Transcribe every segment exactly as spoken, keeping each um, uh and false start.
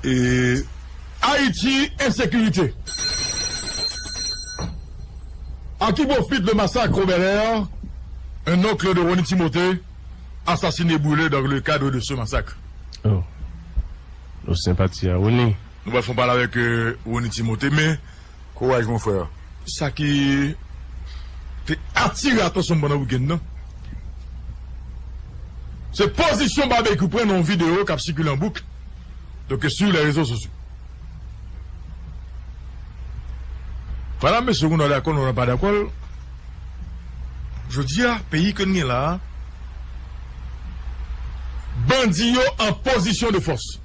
E, Ayiti, ensekirite. À qui profite le massacre au Bel Air? Un oncle de Rony Timothée assassiné, brûlé dans le cadre de ce massacre. Oh. Nos sympathies à Rony. Nou pral fè yon pale avèk, euh, Rony Timothée, men kouraj, mon frère. Sa ki te atire atansyon m pandan wikenn nan, se pozisyon Babekyou pran nan yon videyo k ap sikile an bouk, donk, sur les réseaux sociaux. Madam, mesye, nou dakò, nou pa dakò, jodi a, peyi ke n gen la a, bandi yo an pozisyon de fòs.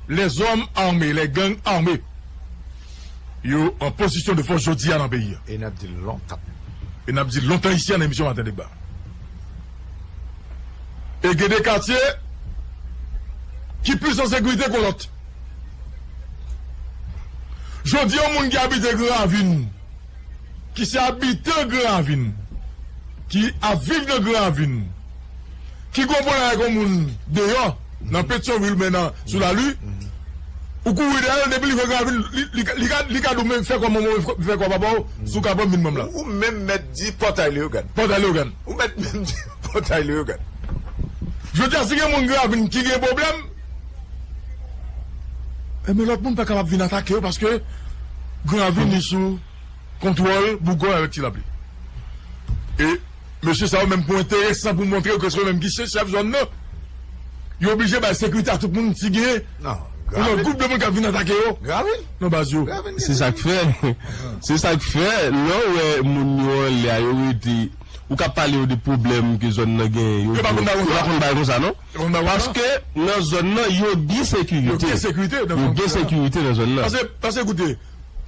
Les hommes armés, les gangs armés. Yo an pozisyon de fòs jodi a nan peyi a. E n ap di l lontan. E n ap di l lontan isi a nan emisyon Maten Deba. E gen de katye ki plis an sekirite ke lòt. Jodi a, yon moun ki abite Gran Ravin, ki se abitan Gran Ravin, ki ap viv nan Gran Ravin, ki gen yon pwoblèm avèk yon moun deyò, nan Petyonvil, men nan, sou Lali, ou kouri dèyè l, depi li vin Gran Ravin, li, li, li ka, li ka di w, men fè kwa manman w, fè kwa papa w, si w ka ban m vin ban m la. Ou menm mèt di pòtay Leyogàn. Pòtay Leyogàn. Ou mèt menm di pòtay Leyogàn. Jodi a, si gen moun Gran Ravin ki gen pwoblèm, enben lòt moun pa kapab vin atake yo paske Gran Ravin li sou kontwòl Bougòy avèk Ti Lapli. E mesye sa yo menm pou enteresan pou montre yo ke se yo menm ki se chèf zòn nan, yo oblije bay sekirite a tout moun si gen yon gwoup de moun k ap vin atake yo nan baz yo. Se sa k fè, se sa k fè, lè w wè moun yo anlè a, yo rete, ou ka pale yo de pwoblèm ke zòn nan genyen, yo pa konn bay konsa, non? Paske nan zòn nan, yo gen sekirite. Yo gen sekirite nan zòn nan. Paske, paske, koute,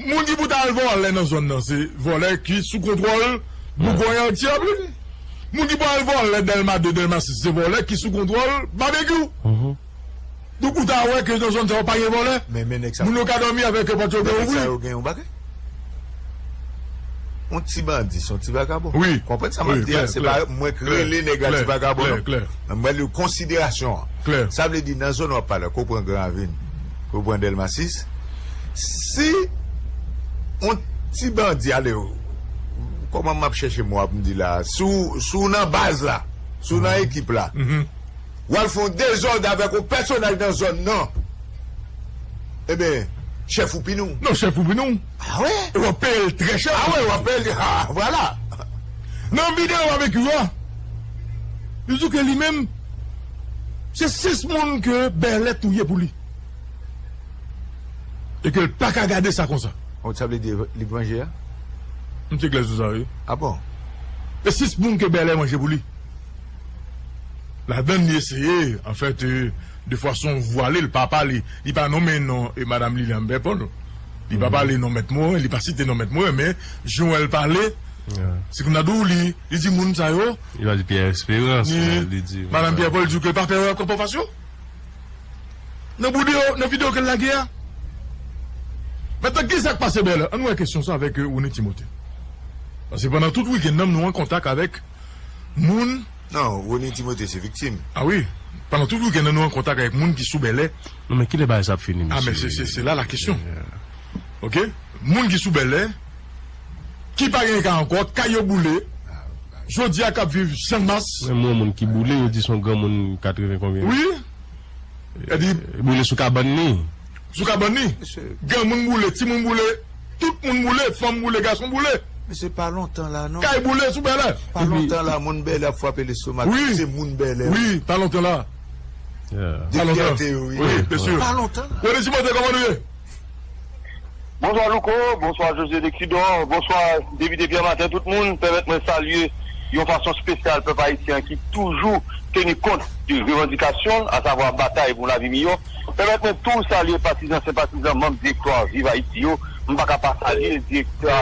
moun ki pou ta al vòlè nan zòn nan, se vòlè ki sou kontwòl Bougòy ak Ti Lapli. Moun ki pou al vòlè Dèlma de, Dèlma sis, se vòlè ki sou kontwòl Babekyou. Donk, ou ta wè ke nan zòn sa yo pa gen vòlè. Moun yo ka dòmi avèk pòt yo byen ouvri. Yon ti bandi, se yon ti vakabon. Wi. Konprann sa m ap di a? Se pa mwen k rele nèg la ti vakabon, non. Men mwen li konsiderasyon an. Sa vle di, nan zòn w ap pale, ke w pran Gran Ravin, ke w pran Dèlma sis, si yon ti bandi, ale, kòman m ap chèche mo a pou m di la, si w, si w nan baz la, si w nan ekip la, w al fè yon dezòd avèk yon pèsonaj nan zòn nan, enben, chèf ou pini w. Non, chèf ou pini w. Ah wè? E w ap peye l trè chè. Ah wè, w ap peye l, ah, vwala. Nan videyo Babekyou a, li di ke li menm, se sis moun ke Bèlè touye pou li. E ke l pa ka gade sa konsa. Sa vle di li k vanje a? M te klè sou sa, wi. Ah bon? E sis moun ke Bèlè manje pou li. Ladann li eseye, anfèt, euh, de fason vwale, li pa pale, li pa nonmen non, e madanm Lilian Bèpòl. Li pa pale non Mèt Moren, li pa site non Mèt Moren, men jan w wè l pale, si kounye a di w li, li di moun sa yo, li pa di Pierre Espérance, men li di madanm Pierre Paul di w ke l pa pè yo ap kanpe anfas yo. Nan videyo, nan videyo ke l lage a. Mentnan, ki sa k pase Bèlè? Ann wè kesyon sa avèk, euh, Rony Timothée. Paske pandan tout wikenn nan, nou an kontak avèk moun. Non, Rony Timothée se viktim. Ah wi. Pandan tout wikenn nan, nou an kontak avèk moun ki sou Bèlè. Non, men kilè bagay sa ap fini, mesye? Ah, men se, se, se la la kesyon. Ok? Moun ki sou Bèlè, ki pa gen kay ankò, kay yo boule. Jodi a k ap viv Channmas. Menm yon moun ki boule, yo di se yon granmoun katreven konbyen. Wi. Epi boule sou kabann li. Sou kabann li. Granmoun boule, timoun boule, tout moun boule, fanm boule, gason boule. Mesye, pa lontan la, non. Kay boule sou Bèlè. Pa lontan la, moun Bèlè ap frape lestomak. Wi. Se moun Bèlè. Wi, pa lontan la. De fyète yo, wi. Wi, mesye. Pa lontan la. Rony Timothée, kòman nou ye? Bonswa Louko, bonswa José Lexidor, bonswa David Pierre Martin, tout moun. Pèmèt mwen salye yon fason espesyal pèp ayisyen an ki toujou teni kont de revandikasyon l, asavwa batay pou yon lavi miyò. Pèmèt mwen tou salye patizan, senpatizan, manm direktwa Viv Ayiti yo. M pa ka pa salye direktè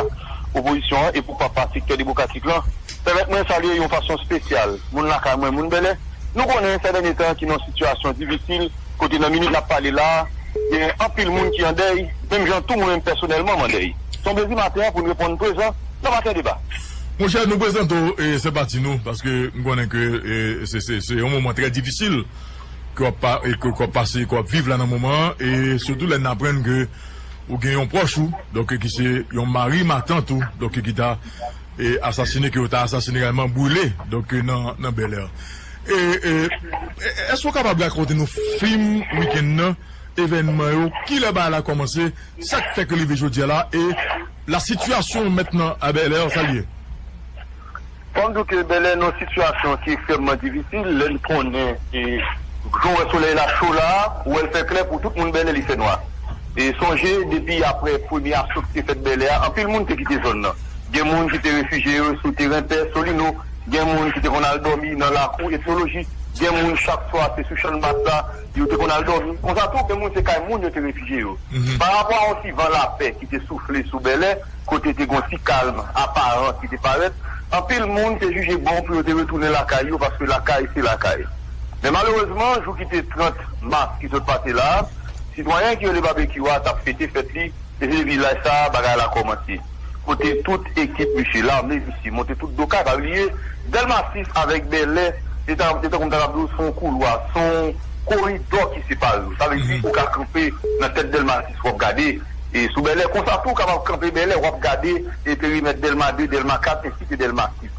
opozisyon an e poukwa pa sektè demokratik lan. Pèmèt mwen salye yon fason espesyal moun lakay mwen, moun Bèlè. Nou konnen sè dènye tan ki nan yon sitiyasyon difisil, kote nan minit n ap pale la a, gen anpil moun ki an dèy, menm jan tou mwen menm pèsonèlman m an dèy. Se yon plezi maten an pou n reponn prezan nan Maten Deba. Monchè, nou prezante w, e, senpati nou, paske m konnen ke, e, se, se, se yon moman trè difisil ke w ap pa, e ke, ke w ap pase, ke w ap viv la nan moman an, e sitou lè n aprann ke ou gen yon pwòch ou, donk, ki se yon mari matant ou, donk, ki ta, e, asasine, ke yo ta asasine egalman, brile, donk, nan, nan Bèlè. E, e, e, èske w kapab rakonte nou fin wikenn nan, evènman yo, kilè bagay la kòmanse, sa k fè ke rive jodi a la, e la sitiyasyon mentnan a Bèlè, sa l ye? Fò m di w ke Bèlè nan yon sitiyasyon ki ekstrèmman difisil, lè n konnen, e, jan w wè solèy la cho la, ou wè l fè klè, pou tout moun Bèlè li fè nwa. E sonje, depi aprè premye aso ki te fèt Bèlè a, anpil moun te kite zòn nan. Gen moun ki te refijye yo sou teren pè Solino, gen moun ki te konn al dòmi nan lakou Etnoloji, gen moun chak swa se sou chann bas la yo te konn al dòmi. Konsa tou, gen moun se kay moun yo te refijye yo. Mhm. Pa rapò a yon ti van lapè ki te soufle sou Bèlè, kote te gon ti kalm aparan ki te parèt, anpil moun te jije bon pou yo te retounen lakay yo, paske lakay se lakay. Men malerezman, jou ki te trant mas ki sot pase la a, sitwayen ki rele Babekyou a t ap fete fèt li, e se vilaj sa a bagay la kòmanse. Kote tout ekip misye, lame misye, monte tout do kay, pa bliye, Dèlma sis avèk Bèlè, se ta, se tankou m ta kab di w, se yon koulwa, se yon koridò ki separe yo. Sa vle di, mhm, ou ka kanpe nan tèt Dèlma sis, w ap gade, e sou Bèlè, konsa tou, ou kapab kanpe Bèlè, w ap gade, e perimèt Dèlma de, Dèlma kat, ensi ke Dèlma sis.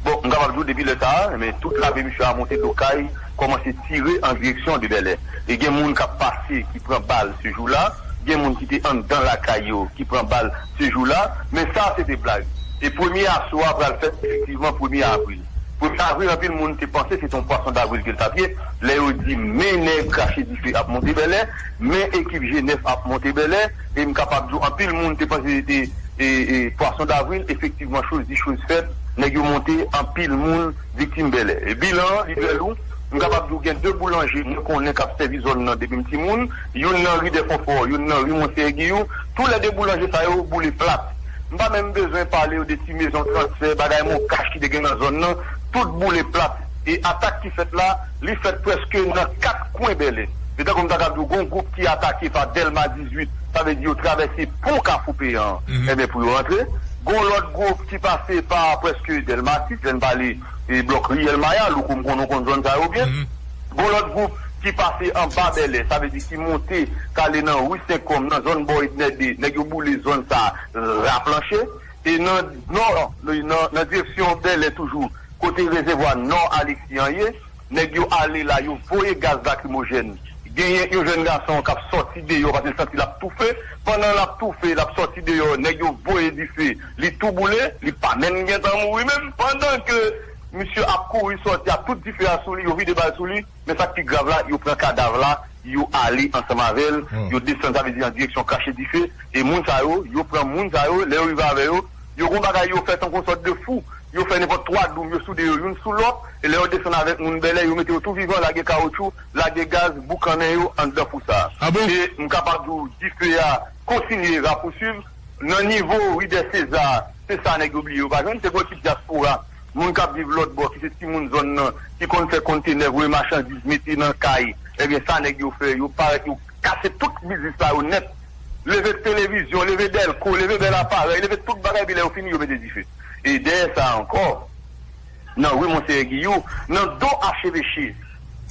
Bon, m kapab di w depi lè sa a, men tout lame misye a monte do kay, kòmanse tire an direksyon de Bèlè. E gen moun k ap pase ki pran bal se jou la, gen moun ki te anndan lakay yo ki pran bal se jou la, men sa se te blag. E premye aso a pral fèt efektivman premye avril. Premye avril, anpil moun te panse se te yon pwason davril ke l t ap ye, lè yo di men nèg krache dife ap monte Bèlè, men ekip G nèf ap monte Bèlè, e m kapab di w anpil moun te panse se te, e, e, pwason davril, efektivman, choz di choz fèt, nèg yo monte, anpil moun viktim Bèlè. E bilan an, li trè lou. M kapab di w gen de boulanje mwen konnen k ap sèvi zòn nan depi m timoun, youn nan ri Dèkonfò, youn nan ri Monseyè Giyou. Toulède boulanje sa yo boule plat. M pa menm bezwen pale w de ti mezon transfè, bagay mokach ki te gen nan zòn nan, tout boule plat. E atak ki fèt la, li fèt prèske nan kat kwen Bèlè. Se tankou m ta kab di w, gon gwoup ki atake pa Dèlma dizuit, sa vle di yo travèse pon Kafou Peyan an, mhm, ebyen, pou yo rantre. Gon lòt gwoup ki pase pa prèske Dèlma sis, lè n pale, e, blòk Riyèl Maya, Louko, m konnen w konn zòn sa yo byen. Mhm. Gon lòt gwoup ki pase anba Bèlè, sa vle di ki monte, k ale nan ri Senkòm, nan zòn bò Ednè de, nèg yo boule zòn sa a, raplanche. E nan nò, nan, nan direksyon Bèlè toujou, kote rezèvwa nò Alexis an ye, nèg yo ale la, yo voye gaz lakrimojèn. Genyen yon jèn gason k ap sòti deyò paske l santi l ap toufe. Pandan l ap toufe, l ap sòti deyò, nèg yo voye dife. Li tou boule, li pa menm gentan mouri menm. Pandan ke misye ap kouri sòti a, tout dife a sou li, yo vide bal sou li. Men sa k pi grav la, yo pran kadav la, yo ale ansanm avè l, hmm, yo desann, sa vle di an direksyon krache dife. E moun sa yo, yo pran moun sa yo, lè yo rive avè yo, yo gon bagay yo fè tankou yon sòt de fou. Yo fè nenpòt twa doum, yo soude yo youn sou lòt, e lè yo desann avèk moun Bèlè, yo mete yo tou vivan, lage kawotchou, lage gaz, boukannen yo anndan fou sa a. Ah bon? E m kapab di w, dife a kontinye rapousuiv. Nan nivo ri dè Seza, se sa nèg yo bliye yo pa jwenn, se gon ekip dyaspora, moun k ap viv lòt bò, ki se timoun zòn nan, ki konn fè kontenè, voye machandiz, mete nan kay. Ebyen, sa nèg yo fè, yo parèt, yo kase tout biznis la yo nèt. Leve televizyon, leve dèlko, leve bèl aparèy, leve tout bagay, epi lè yo fini, yo mete dife. E dèyè sa ankò, nan ri Monseyè Giyou, nan do acheveche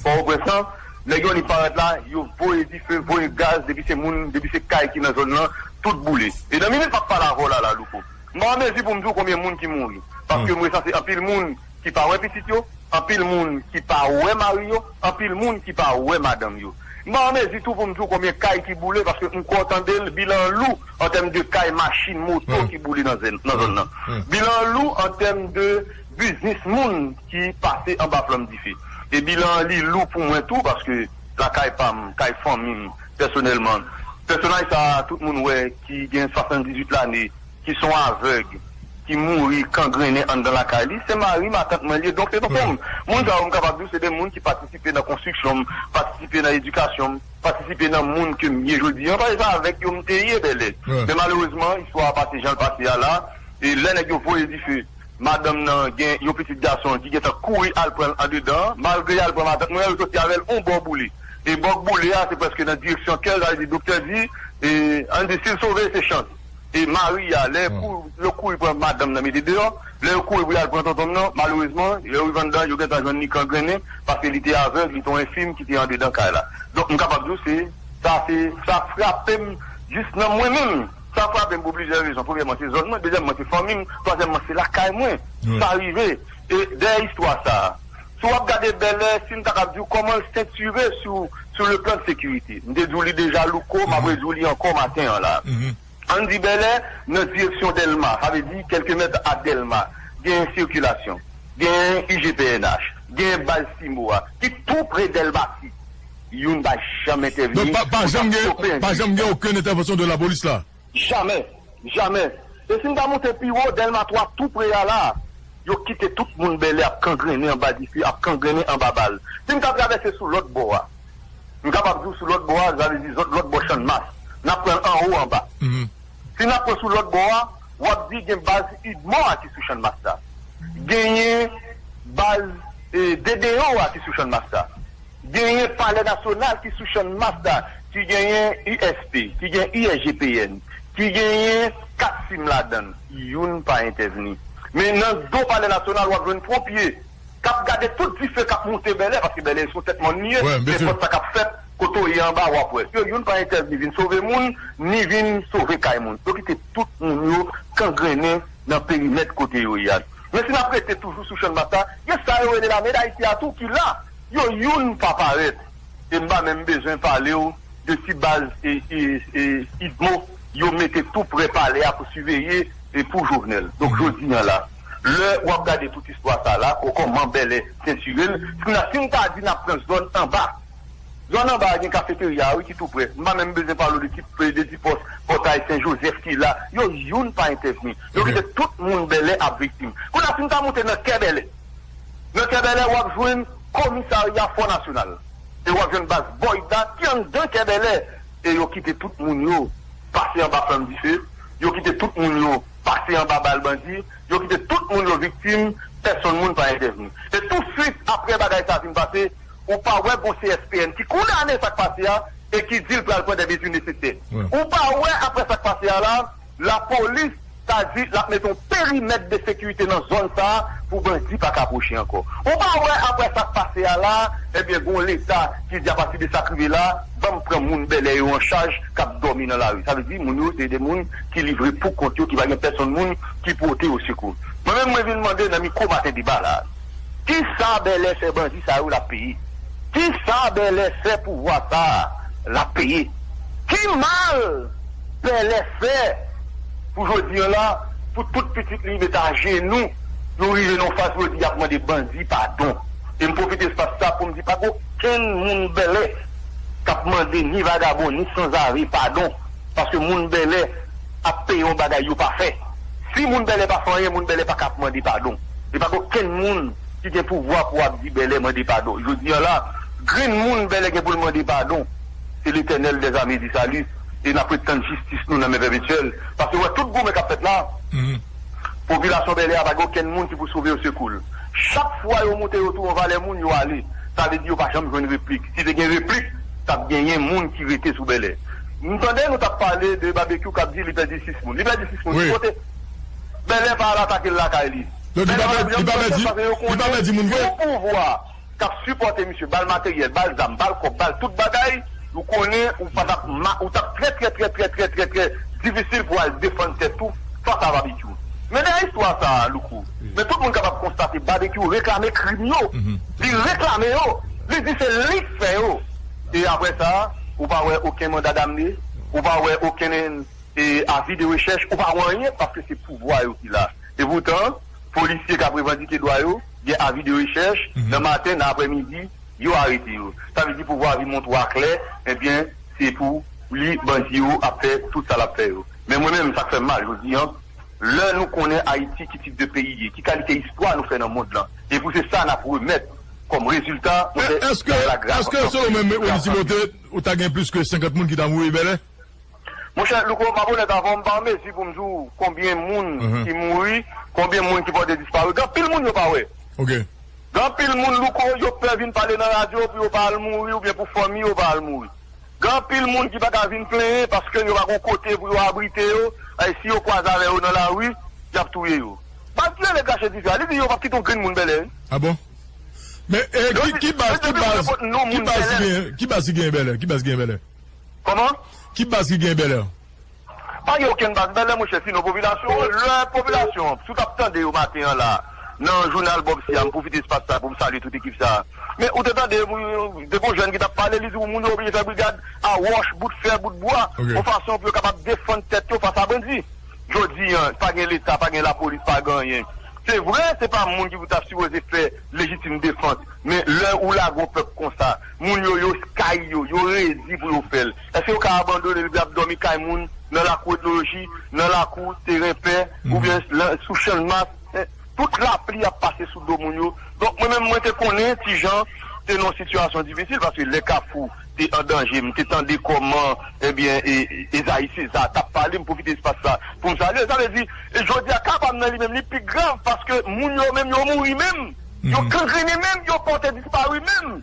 Pòtoprens lan, nèg yo li parèt la, yo voye dife, voye gaz, depi se moun, depi se kay ki nan zòn nan, tout boule. E nan minit m ap pale avè w la, la, Louko, m pa an mezi pou m di w konbyen moun ki mouri. Paske m resanse anpil moun ki pa wè pitit yo, anpil moun ki pa wè mari yo, anpil moun ki pa wè madanm yo. M pa an mezi tou pou m di w konbyen kay ki boule, paske m kwè w tande l, bilan an lou an tèm de kay, machin, moto ki boule nan zòn, nan zòn nan. Bilan an lou an tèm de biznis moun ki pase anba flanm dife. E bilan an li lou pou mwen tou, paske lakay pa m, kay fanmi m, pèsonèlman, pèsonaj sa a, tout moun wè, ki gen swasanndizuit lane, ki se yon avèg, ki mouri kangrennen anndan lakay li, se mari matant mwen li ye. Donk, se pa fòm. Moun sa yo, m kapab di w, se de moun ki patisipe nan konstriksyon m, patisipe nan edikasyon m, patisipe nan moun ke m ye jodi a. Paske se avèk yo m te ye, Bèlè. Men malerezman, istwa a pase jan l pase a la, e lè nèg yo voye dife, madanm nan gen yon pitit gason ki gentan kouri al pran l andedan, malgre y al pran matant mwen an, yo soti avè l yon bò boule. E bò k boule a, se prèske nan direksyon kè l, sa vle di doktè di, e, ann di, si l sove, se chans. E mari a, lè pou yo kouri pran madanm nan mete deyò, Lè yo kouri pou y al pran tonton m nan, malerezman, lè yo rive anndan, yo gentan jwenn li kangrennen, paske li te avèg, li te yon enfim ki te andedan kay la. Donk, m kapab di w, se, sa, se, sa frape m jis nan mwen menm. Sa frape m pou plizyè rezon. Premyèman, se zòn mwen. Dezyèmman, se fanmi m. Twazyèmman, se lakay mwen. Sa rive. E dèyè istwa sa a, si w ap gade Bèlè, si m ta kab di w kòman l sentire sou, sou le plan de sekirite. M te di w li deja, Louko, m ap redi w li ankò maten an la. Ann di Bèlè, nan direksyon Dèlma, sa vle di kèlke mèt a Dèlma, genyen sikilasyon, genyen I G P N H, genyen baz Simo a, ki tou pre Dèlma Sid. Youn pa janm entèvni. Donk, pa, pa janm gen, pa janm gen okenn entèvansyon de lapolis la? Jamè, jamè. E si n ta monte pi wo, Dèlma twa tou pre a la, yo kite tout moun Bèlè ap kangrennen anba dife, ap kangrennen anba bal. Si n ta travèse sou lòt bò a, m kapab di w sou lòt bò a, sa vle di zòt lòt bò Channmas. N ap pran l anwo anba. Si n ap pran sou lòt bò a, w ap di gen baz Udmo a ki sou Channmas la. Genyen baz, eh, D D O a ki sou Channmas la. Genyen Palè Nasyonal ki sou Channmas la, ki genyen I S P, ki gen I S G P N, ki genyen Katsim ladan l. Youn pa entèvni. Men nan do Palè Nasyonal, w ap jwenn ponpye k ap gade tout dife k ap moute Bèlè, paske Bèlè se yon tèt mòn li ye, nenpòt sa k ap fèt, kote w ye anba, w ap wè. Yo, youn pa entèvni vin sove moun, ni vin sove kay moun. Yo kite tout moun yo kangrennen nan perimèt kote yo ye a. Men si n ap rete toujou sou Channmas la, gen sa yo rele Lame Dayiti a tou ki la. Yo youn pa parèt. E m pa menm bezwen pale w de ti baz e, e, e, Udmo yo mete tou pre palè a pou siveye e pou Jovenel. Donk, jodi a la, lè w ap gade tout istwa sa la, kò-, kòman Bèlè sentire l, si n a, si n ta di n ap pran zòn anba, zòn anba a gen kafeterya a, wi, ki tou pre. M pa menm bezwen pale w de ti, de ti pòs, pòtay Sen Jozèf ki la. Yo youn pa entèvni. Yo kite tout moun Bèlè ap viktim. Kounye a, si n ta monte nan kè Bèlè, nan kè Bèlè, w ap jwenn komisarya Fò Nasyonal. E w ap jwenn baz Boyd la ki anndan kè Bèlè. E yo kite tout moun yo pase anba flanm dife. Yo kite tout moun yo pase anba bal bandi. Yo kite tout moun yo viktim. Pèsonn moun pa entèvni. E tousuit apre bagay sa fin pase, ou pa wè gon C S P N ki kondane sa k pase a e ki di l pral pran dè mezi nesesè. Ou pa wè apre sa k pase a la, lapolis ta di l ap mete yon perimèt de sekirite nan zòn sa a pou bandi pa ka pwoche ankò. Ou pa wè apre sa k pase a la, ebyen, gon Leta ki di apati de sa k rive la, ban m pran moun Bèlè yo an chaj k ap dòmi nan lari. Sa vle di, moun yo, se de moun ki livre pou kont yo, ki pa gen pèsonn moun ki pote yo sekou. Mwen menm, mwen vin mande nan mikwo maten deba la, kisa Bèlè fè bandi sa yo l ap peye? Kisa Bèlè fè pouvwa sa a l ap peye? Ki mal Bèlè fè pou jodi a la, pou tout pitit li met ajenou, yo rive nan faz jodi y ap mande bandi padon? E m pwofite espas sa pou m di pa gen okenn moun Bèlè k ap mande ni vagabon, ni sanzave padon, paske moun Bèlè ap peye yon bagay yo pa fè. Si moun Bèlè pa fè anyen, moun Bèlè pa ka ap mande padon. E pa gen okenn moun ki gen pouvwa pou ap di Bèlè mande padon. Jodi a la, grenn moun Bèlè gen pou l mande padon, se Letènèl dèzame di sali, e n ap ret tann jistis nou nan men pèpetyèl. Paske wè tout goumen k ap fèt la, popilasyon Bèlè a pa gen okenn moun ki pou sove yo sekou l. Chak fwa yo moute yo tou yon valè moun, yo ale. Sa vle di yo pa janm jwenn replik. Si te gen replik, t ap genyen moun ki rete sou Bèlè. M tande nou t ap pale de Babekyou k ap di li pèdi sis moun. Li pèdi sis moun ki kote? Bèlè pa al atake l lakay li. Donk, li pa pèdi, li pa pèdi, li pa pèdi moun vre? Yon pouvwa k ap sipòte misye, ba l materyèl, ba l zam, ba l kòb, ba l tout bagay, ou konnen ou pa t ap ma-, ou t ap trè, trè, trè difisil pou al defann tèt ou fas a Babekyou. Men dèyè istwa sa a, Louko, men tout moun kapab konstate Babekyou reklame krim yo. Li reklame yo. Li di se li k fè yo. E apre sa, ou pa wè okenn manda damne, ou pa wè okenn e avi de rechèch, ou pa wè anyen, paske se pouvwa yo ki la. E poutan, polisye k ap revandike dwa yo, gen avi de rechèch, nan maten, nan aprèmidi, yo arete yo. Sa vle di pouvwa a vin montre w aklè, ebyen, se pou li, bandi yo ap fè tout sa l ap fè yo. Men mwen menm, sa k fè m mal jodi a, lè nou konnen Ayiti ki tip de peyi ye, ki kalite istwa nou fè nan mond lan, e pou se sa n ap remèt kòm rezilta, mwen fè bagay la grav anpil. Èske, èske selon menm Willy Timothé, ou ta gen plis ke senkant moun ki ta mouri Bèlè? Monchè, Louko, m ap onèt avè w, m pa an mezi pou m di w konbyen moun ki mouri, konbyen moun ki pòte disparu. Gen anpil moun yo pa wè. Gen anpil moun, Louko, yo pè vin pale nan radyo pou yo pa al mouri oubyen pou fanmi yo pa al mouri. Gen anpil moun ki pa ka vin plenyen paske yo pa gon kote pou yo abrite yo, e si yo kwaze avè yo nan lari, y ap touye yo. Baz ki rele krache dife a, li di yo p ap kite yon grenn moun Bèlè. A bon? Men, eh, ki, ki baz, ki baz, ki baz ki gen, ki baz ki gen Bèlè? Ki baz ki gen Bèlè? Kòman? Ki baz ki gen Bèlè? Pa gen okenn baz Bèlè, monchè, sinon popilasyon, lè popilasyon, si w t ap tande yo maten an la, nan jounal Bob Siam, m pwofite espas sa pou m salye tout ekip sa. Men ou te tande, te gon jèn ki t ap pale, li di moun yo oblije fè brigad a wòch, bout fè, bout bwa, yon fason pou yo kapab defann tèt yo fas a bandi. Jodi an, pa gen Leta, pa gen lapolis, pa gen anyen. Se vre, se pa moun ki pou ta sipoze fè lejitim defans, men lè ou lage yon pèp konsa, moun yo, yo kay yo, yo redi pou yo fè l. Èske yo ka abandone l epi ap dòmi kay moun, nan lakou Etnoloji, nan lakou Teren Pè, oubyen sou Channmas? Tout lapli ap pase sou do moun yo. Donk, mwen menm, mwen te konnen Ti Jan te nan yon sitiyasyon difisil, paske lè Kafou te an danje, m te tande kòman, ebyen, e, e, Ezayi Seza t ap pale, m pwofite espas sa pou m salye. Sa vle di, e jodi a, Kafou nan li menm, li pi grav, paske moun yo menm, yo mouri menm. Yo kangrene menm, yo pòte dispari menm.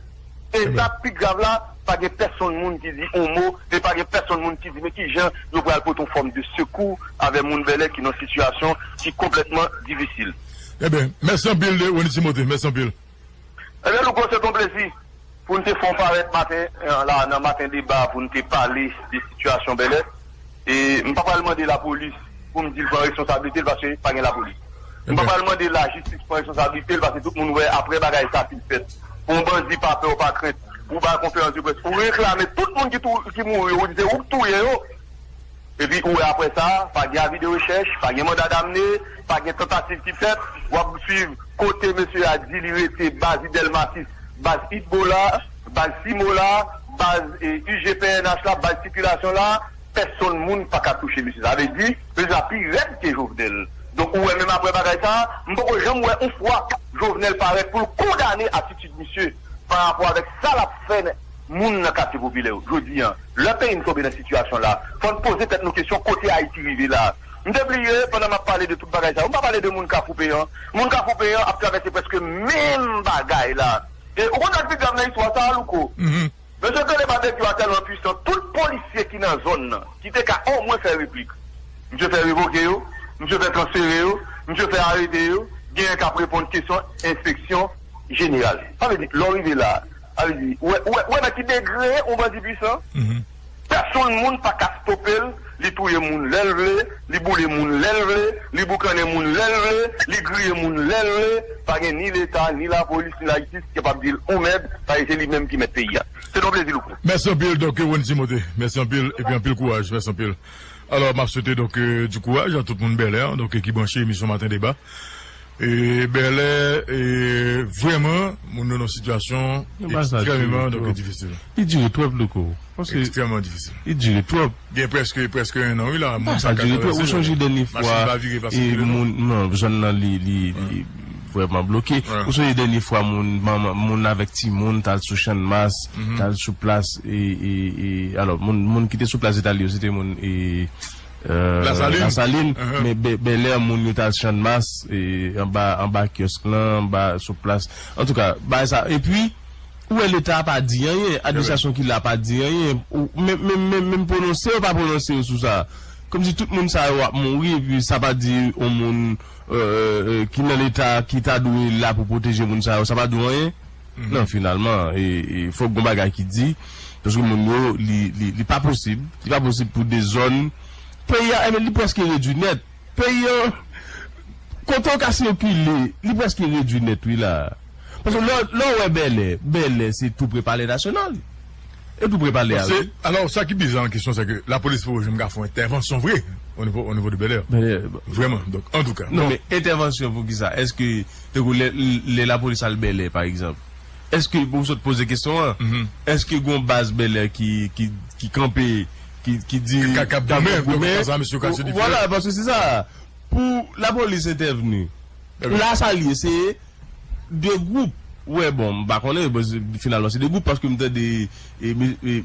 E sa pi grav la, pa gen pèsonn moun ki di yon mo, e pa gen pèsonn moun ki di men ki jan yo pral pote yon fòm de sekou avè moun Bèlè ki nan sitiyasyon ki konplètman difisil. Ebyen, mèsi anpil de Rony Timothé, mèsi anpil. Ebyen, Louko, se t on plezi pou n te fè w parèt maten an la, nan Maten Deba, pou n te pale de sitiyasyon Bèlè. E m pa pral mande lapolis pou m di l pran responsablite l, paske pa gen lapolis. M pa pral mande lajistis pran responsablite l, paske tout moun wè, apre bagay sa fin fèt, pou yon bandi pa pè, w pa krent, ou bay konferans de près, ou reklame tout moun ki tou-, ki mouri, ou di se ou k touye yo. Epi ou wè apre sa, pa gen avi de rechèch, pa gen manda damne, pa gen tantativ ki fèt, w ap swiv kote mesye a di li rete, baz Delmasis, baz Hezbollah, baz Simola, baz, e, U G P N H la, baz sikilasyon la, pèsonn moun pa ka touche mesye sa. Sa vle di, mesye sa pi rèd ke Jovenel. Donk, ou wè, menm apre bagay sa, m poko janm wè yon fwa Jovenel parèt pou l kondane atitid misye pa rapò avèk sa l ap fè moun nan katye popilè yo. Jodi a, lè peyi n tonbe nan sitiyasyon la, fò n poze tèt nou kesyon kote Ayiti rive la. M te bliye, pandan m ap pale de tout bagay sa yo, m pa pale de moun Kafou Peyan. Moun Kafou Peyan ap travèse prèske menm bagay la. E ou konn sa k pi grav nan istwa sa a, Louko? Mesye Tele Babekyou a tèlman pwisan, tout polisye ki nan zòn nan, ki te ka omwen fè replik, misye fè revoke yo, misye fè transfere yo, misye fè arete yo, genyen k ap reponn kesyon enspeksyon jeneral. Sa vle di, lè w rive la, sa vle di, ou wè, ou wè, ou wè nan ki degre yon bandi pwisan? Pèsonn moun pa ka stope l, li touye moun lè l vle, li boule moun lè l vle, li boukannen moun lè l vle, li griye moun lè l vle, pa gen ni Leta, ni lapolis, ni lajistis ki kapab di l yon mèd, paske se li menm ki mèt peyi a. Se t on plezi, Louko. Mèsi anpil, donk, Rony Timothé. Mèsi anpil, epi anpil kouraj. Mèsi anpil. Alò, m ap swete, donk, euh, di kouraj a tout moun Bèlè, donk, ki branche emisyon Maten Deba. E Bèlè, e, vrèman, moun yo nan sitiyasyon ekstrèmeman, donk, difisil. Li dire twòp, Louko. Ekstrèmeman difisil. Li dire twòp. Gen prèske, prèske en an, wi, la. Moun pa ka travèse. Ou sonje dènye fwa, e, moun, non, zòn nan, li, li, li vrèman bloke. Ou sonje dènye fwa, moun, manman, moun avèk timoun, t al sou Channmas, t al sou plas, e, e, e, alò, moun, moun ki te sou plas Etali yo, se te moun, e, euh, Lasalin. Lasalin, men Bè-, Bèlè, moun yo t al Channmas, e, anba, anba kiosk lan, anba, sou plas. Antouka, bagay sa. Epi, ou wè Leta a pa di anyen, administrasyon ki la pa di anyen. Ou, menm, menm, menm, menm pwononse yo pa pwononse yo sou sa. Kòmsi tout moun sa yo ap mouri, epi sa pa di yon moun, euh, euh, ki nan Leta, ki ta dwe la pou pwoteje moun sa yo, sa pa di w anyen. Non, finalman, e, e, fòk gon bagay ki di, paske moun yo, li, li, li pa posib, li pa posib pou de zòn, peyi a, e men li prèske redui nèt. Peyi an, kote w ka sikile, li prèske redui nèt, wi, la. Paske lè, lè w wè Bèlè, Bèlè se tou pre Palè Nasyonal. E tou pre palè a, wi. Alò, sa ki bizar nan kesyon, se ke lapolis poko janm ka fè yon entèvansyon vre o nivo, o nivo de Bèlè. Bèlè, bon. Vrèman. Donk, antouka, non, bon. Men entèvansyon pou ki sa? Èske, tankou lè, lè lapolis al Bèlè, pa egzanp, èske, bon, m sot poze kesyon an, èske gon baz Bèlè ki, ki, ki kanpe, ki, ki di, k ap goumen, donk, sa, mesye, ka se diferan. Vwala, paske se sa. Pou lapolis entèvni, la sa l ye, se de gwoup. Wè, bon, m pa konnen, bon, se, finalman, se de gwoup, paske m tande, e, me-, e,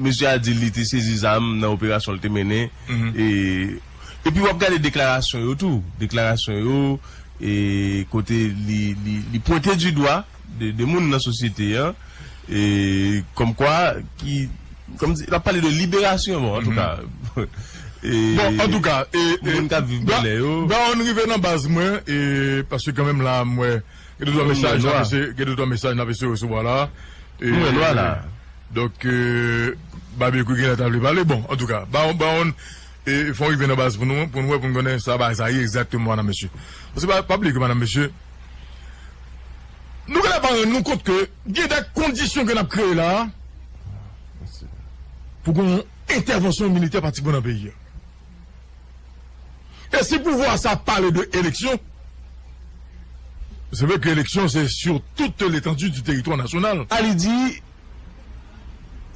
mesye a di li te sezi zam nan operasyon l te mennen. E, epi w ap gade deklarasyon yo tou. Deklarasyon yo, e, kote li, li, li pwente di dwa de, de moun nan sosyete an, e, kòmkwa, ki, kòmsi, l ap pale de liberasyon, bon, antouka. Bon, antouka, moun k ap viv bèlè yo. Brown rive nan baz mwen, e, paske kanmenm la, m wè, gen de twa mesaj n ap eseye, gen de twa mesaj n ap eseye resevwa la. E, nou wè nwa la. Donk, e, Babekyou genlè ta vle pale. Bon, antouka, Brown, Brown, e, fò w rive nan baz pou nou, pou nou wè, pou nou konnen sa bagay sa ye egzakteman, madanm, mesye. Paske pa, pa bliye ke, madanm, mesye, nou genlè pa rann nou kont ke gen de kondisyon ke n ap kreye la pou gen yon entèvansyon militè patikilye nan peyi a. E si pouvwa sa pale de eleksyon, se vre ke eleksyon se sur toute l'étendue du territoire national. A li di,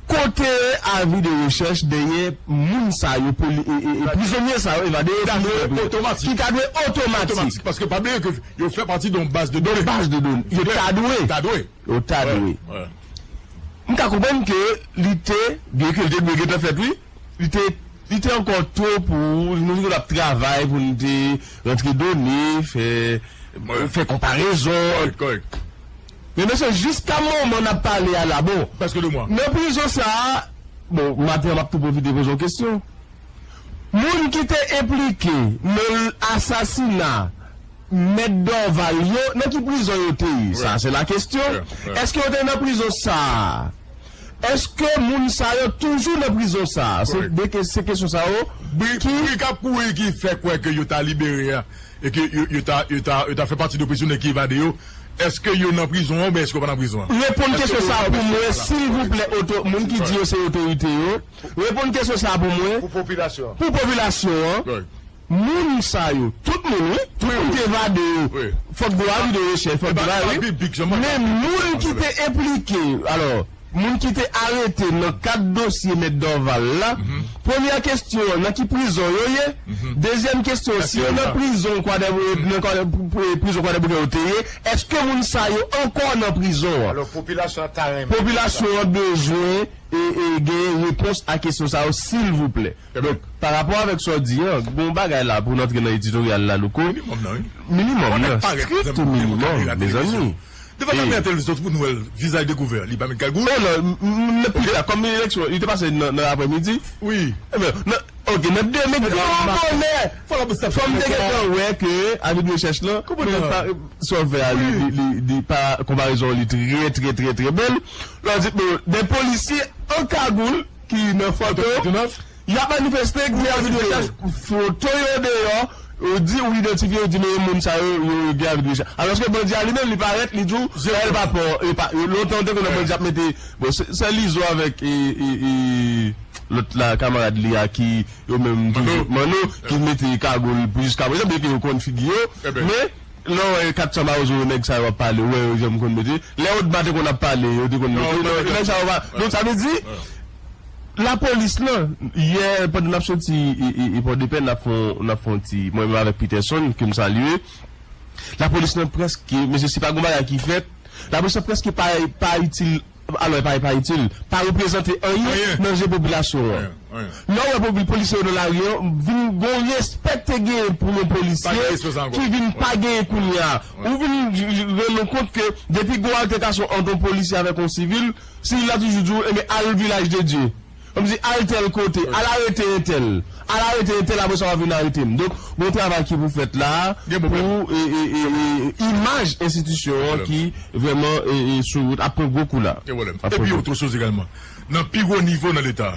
kote avi de rechèch dèyè moun sa yo, poli-, e, e, e, prizonye sa yo, evade yo, ki ta dwe otomatik. Ki ta dwe otomatik. Otomatik, paske pa bliye ke yo fè pati de yon baz de done. Baz de done. Yo ta dwe. Ta dwe. Yo ta dwe. M ka konprann ke li te, byen ke li te dwe gentan fèt, wi, li te, li te ankò to pou nou di ke l ap travay, pou nou te rantre done, fè, fè konparezon. Kòrèk, kòrèk. Men mesye, jiska moman n ap pale a la, bon, nan prizon sa a, bon, maten an, m ap tou pwofite poze yon kesyon. Moun ki te enplike nan asasina Mèt Dorval yo, nan ki prizon yo te ye? Sa, se la kesyon. Èske yo te nan prizon sa a? Èske moun sa yo toujou nan prizon sa a? Se de ke-, se kesyon sa yo ki, bri k ap kouri ki fè kwè ke yo ta libere a, e ke yo, yo ta, yo ta, yo ta fè pati de prizonye ki evade yo. Èske yo nan prizon an oubyen èske yo pa nan prizon an? Reponn kesyon sa a pou mwen, silvouplè, oto-, moun ki di yo se otorite yo. Reponn kesyon sa a pou mwen. Pou popilasyon an. Pou popilasyon an. Moun sa yo, tout moun, wi, tout moun ki evade yo, fòk gen avi de rechèch, fòk gen bagay, wi. Men moun ki te enplike, alò, moun ki te arete nan kad dosye Mèt Dorval la, premyè kesyon an, nan ki prizon yo ye? Dezyèm kesyon, si yo nan prizon Kwadèboukè, nan Kwadè-, pri-, prizon Kwadèboukè yo te ye, èske moun sa yo ankò nan prizon an? Alò, popilasyon an ta renmen. Popilasyon an bezwen e, e, gen repons a kesyon sa yo, silvouplè. Donk, pa rapò avèk sa w di an, gon bagay la pou n antre nan editoryal la, Louko. Minimòm nan, wi. Minimòm nan, strict minimòm, mezanmi. Devan kamera televizyon, tout moun wè l, vizaj dekouvè, li pa met kagoul. E non, m, m, m, nan pita, kòm eleksyon, li te pase nan, nan aprèmidi. Wi. Ebyen, nan, ok, nan demen, gran bonè, fò m te gentan wè ke avi de rechèch lan, sa w fè a, li, li, li, li pa, konparezon li trè, trè, trè, trè bèl. Lè w di, bon, de polisye an kagoul ki nan foto, y ap manifeste, gen avi de rechèch, foto yo deyò, yo di, ou idantifye, yo di, men moun sa yo, yo, yo gen avi de rechèch. Alòske bandi a li menm, li parèt, li di w, sa l pa pè, e pa, lontan w te konnen bandi ap mete, bon, se, se Lizo avèk, e, e, e, lòt la, kamarad li a ki, yo menm toujou, Manno, ki mete kagoul pou jiskaprezan, byenke yo konn figi yo, men, lè w wè kat san Mawozo yo, nèg sa yo ap pale, ou wè yo janm konn mete. Lè Odma te konn ap pale, yo te konn mete. Non, nèg sa yo pa. Donk, sa vle di, lapolis lan, yè, pandan n ap soti, e, e, e Pòdepè, n ap fè, n ap fè yon ti, mwen menm avèk Peterson, ke m salye, lapolis lan prèske, mesye, si pa gen bagay ki fèt, lapolis lan prèske pa, pa itil, alò, pa, pa itil, pa reprezante anyen nan je popilasyon an. Lè w wè popi-, polisye yo nan lari an, vin gon respè k te genyen pou yon polisye ki vin pa genyen kounye a. Ou vin j-, j-, rann ou kont ke depi gon altèkasyon ant yon polisye avèk yon sivil, sivil la toujou di w, "Ebyen, al Vilaj de Dye." Kòmsi, "Al tèl kote, al arete entèl. Al arete entèl, apre sa, w a vin arete m." Donk, gon travay ki pou fèt la, pou, e, e, e, e, imaj enstitisyon an ki vrèman, e, e, sou wout ap pran gwo kou la. Epi, otre choz egalman. Nan pi wo nivo nan Leta,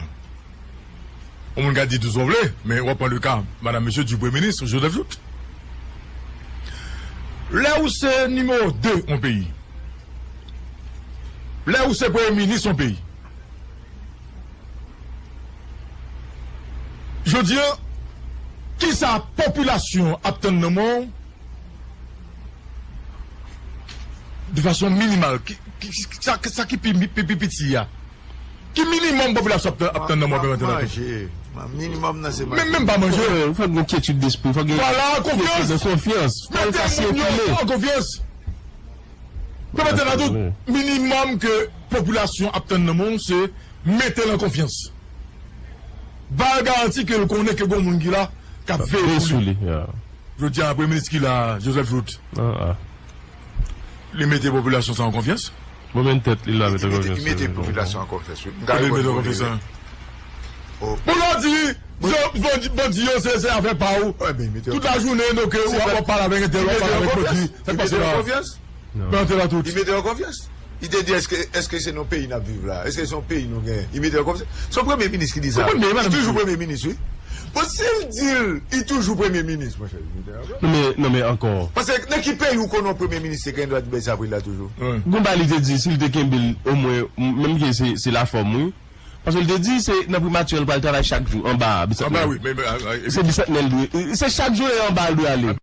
yon moun ka di tou sa w vle, men w ap pran le ka, madanm, mesye, di premye minis, Joseph Jouthe. Lè ou se nimewo de yon peyi, lè ou se premye minis yon peyi, jodi a, kisa popilasyon ap tann nan men w? De fason minimal, ki, ki, ki, sa, sa ki pi, pi, pi piti a. Ki minimòm popilasyon ap, ap tann nan mwen menm? Manje. Minimòm nan se manje. Men menm pa manje. Fòk, fòk gen kyetid despri, fòk gen, vwala, konfyans. Konfyans. Fòk sa sikile. Mete moun yo an konfyans. Pèmèt nan tout minimòm ke popilasyon ap tann nan men w, se mete l an konfyans. Ba l garanti ke l konnen ke gon moun ki la k ap veye sou li. Jodi a, premye minis ki la, Joseph Jouthe, li mete popilasyon sa an konfyans? Bon, men tèt li la mete konfyans. Li mete popilasyon an konfyans, wi. Kote li mete konfyans la? Pou lè w di, Bandi yo, se afè pa ou. Tout lajounen, donk, w ap pale avèk entèl, w ap pale avèk bandi. Sa k pase la? Nan entèl la tout. Li mete yo konfyans. Li te di, èske, èske se nan peyi n ap viv la? Èske se yon peyi nou genyen? Li mete yo konfyans. Se yon premye minis ki di sa. Li toujou premye minis, wi. Bon, si l di l, li toujou premye minis, monchè. Li mete yo konfyans. Non, men, non, men ankò. Paske nan ki peyi ou konnen yon premye minis te gen dwa di bèl sa pou l la toujou? Gon bagay li te di, si l te kenbe l, omwen, menm ke se, se lafòm, wi. Paske l te di se nan primati an l pral travay chak jou, anba a, Bisantnè. Anba, wi, men, men, a, a, se Bisantnè l dwe. Se chak jou e anba a l dwe ale.